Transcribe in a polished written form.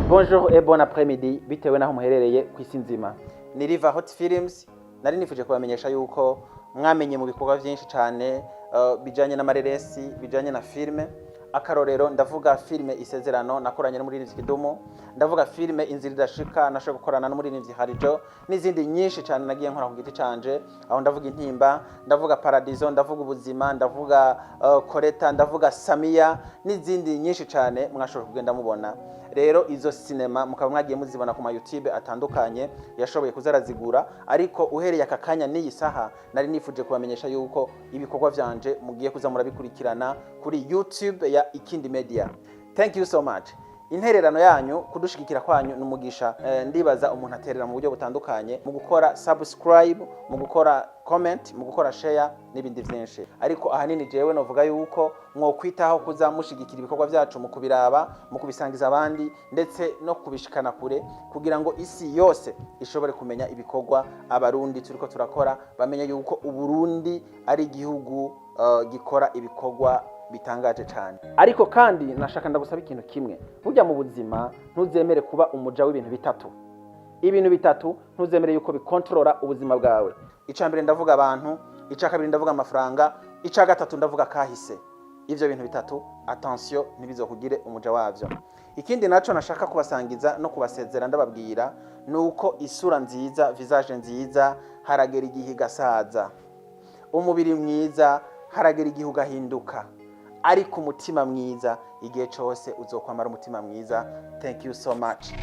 Bonjour et bon après-midi, bitewe naho muherereye ku isi nzima. Ni Riva Hot Films. Nari nifuje kubamenyesha yuko mwamenye mu bikorwa byinshi cyane bijanye n'amareresi, bijanye na filme. Akarorero, ndavuga filme Isezerano nakoranye n'umuririmbyi Kidumu, ndavuga filme Inzira Idashika nashoboye gukorana n'umuririmbyi Harijo, n'izindi nyinshi cyane nagiye nkora ku giti canje. Aho ndavuga Intimba, ndavuga Paradizo, ndavuga Ubuzima, ndavuga Koreta, ndavuga Samiya n'izindi nyinshi cyane mwashoboye kugenda mubona. Rero izo sinema mukaba mwagiye muzibona ku ma YouTube atandukanye yashoboye kuzarazigura. Ariko uhereye aka kanya n'iyi saha, nari nifuje kubamenyesha yuko ibikorwa vyanje mugiye kuza murabikurikirana kuri YouTube ya Ikindi Media. Thank you so much. Intererano yanyu, kudushigikira kwanyu n'umugisha. Ndibaza umuntu aterera mu buryo butandukanye: mu gukora subscribe, mu gukora comment, mu gukora share n'ibindi byinshi. Ariko ahanini jewe novuga yuko mwokwitaho kuza mushigikira ibikorwa byacu mu kubiraba, mu kubisangiza abandi, ndetse no kubishikana kure, kugira ngo isi yose ishobore kumenya ibikorwa Abarundi turiko turakora, bamenye yuko Uburundi ari igihugu gikora ibikorwa bitangaje cyane. Ariko kandi nashaka ndagusaba ikintu kimwe. Burya mu buzima ntuzemere kuba umuja w'ibintu bitatu. Ibintu bitatu ntuzemere yuko bikontorora ubuzima bwawe. Icya mbere ndavuga abantu, icya kabiri ndavuga amafaranga, icya gatatu ndavuga kahise. Ivyo bintu bitatu, attention, ntibizokugire umuja wavyo. Ikindi naco nashaka kubasangiza no kubasezera ndababwira nuko isura nziza, visage nziza, haragera igihe igasaza. Umubiri mwiza haragera igihe ugahinduka. Ariko umutima mwiza, igihe cyose uzokwamara umutima mwiza. Thank you so much.